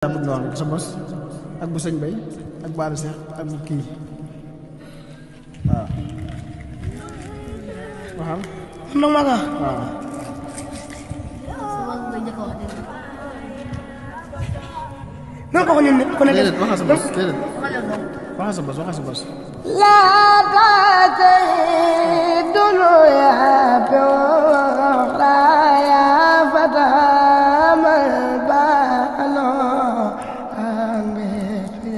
bëgg nga wax sa bos ak bu sëñ Bay ak Baara Seex ak bu kii waaw waxal nag ma waaw nan ko ko ñun ne ko ne déedéet waxal sa bos déedéet waxal sa bos la ta'ti dunya bi'ukhra ya fata mal ba'lo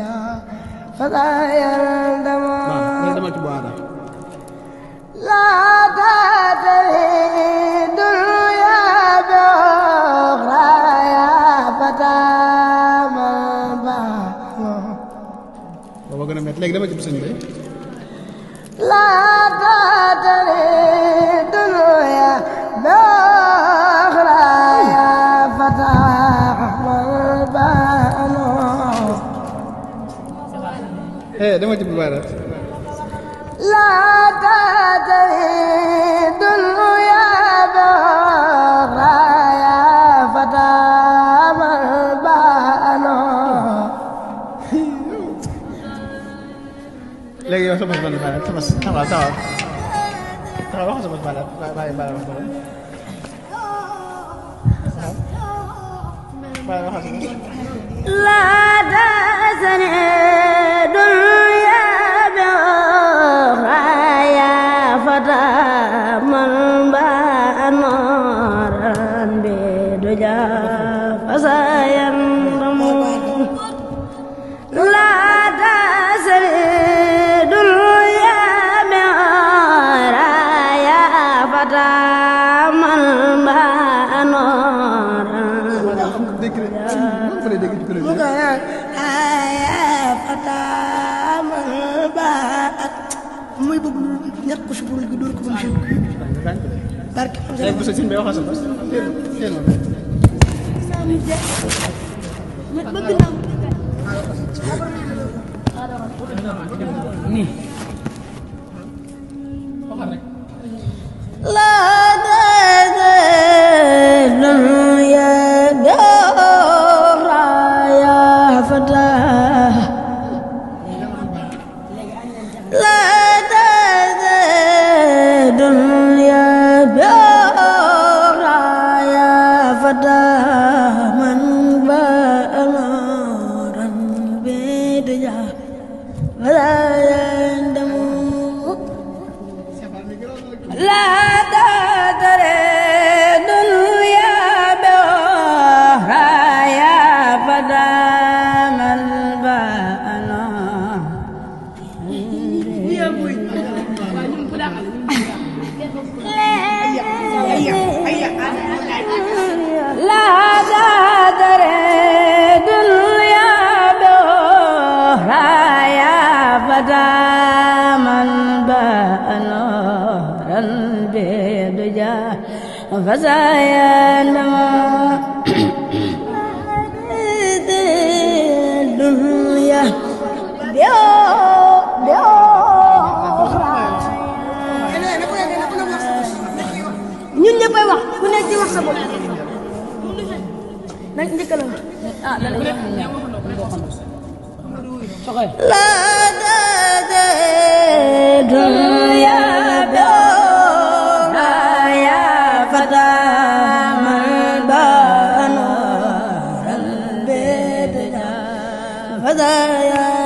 ya fata yandama dama ci Baara la ta'ti dunya bi'ukhra ya fata booba gën a métti léegi dama ci bu sëñ Bay la ta'tari dunya bi'ukhra ya fata mal ba'no dama ci bu Baara la ta'tari dunya bi'ukhra ya fata mal ba'no léegi yow sa bos ban Baara sa bos taxawal wax sa bos Baara bàyyi Baara wax dara Baara waxal sa bos la ta'tari dunya bi'ukhra ya fata mal ba'no biduja fasayan la ta'tari dunya bi'ukhra ya fata mal ba'no dégg rek mën a dégg ci kuréel mu ko naan aya fata mal ba'at muy bëgg ñàkk ko si pour gi dóor ko ba mu siw barke léegi bu sëñ Bay waxal sa bos teel la dunya bi'ukhra ya fata la dunya bi'ukhra ya fata man ba'aran biduja wala yandamu la ta'tari dunya bi'ukhra ya fata man ba'ana la ta'tari dunya bi'ukhra ya fata man ba'ana biduja fasayan dunya ñun ñëppay wax ku nekk ci wax sa bopp nag njëkk la la dunya bi'ukhra ya fata mal ba'no biduja fasayan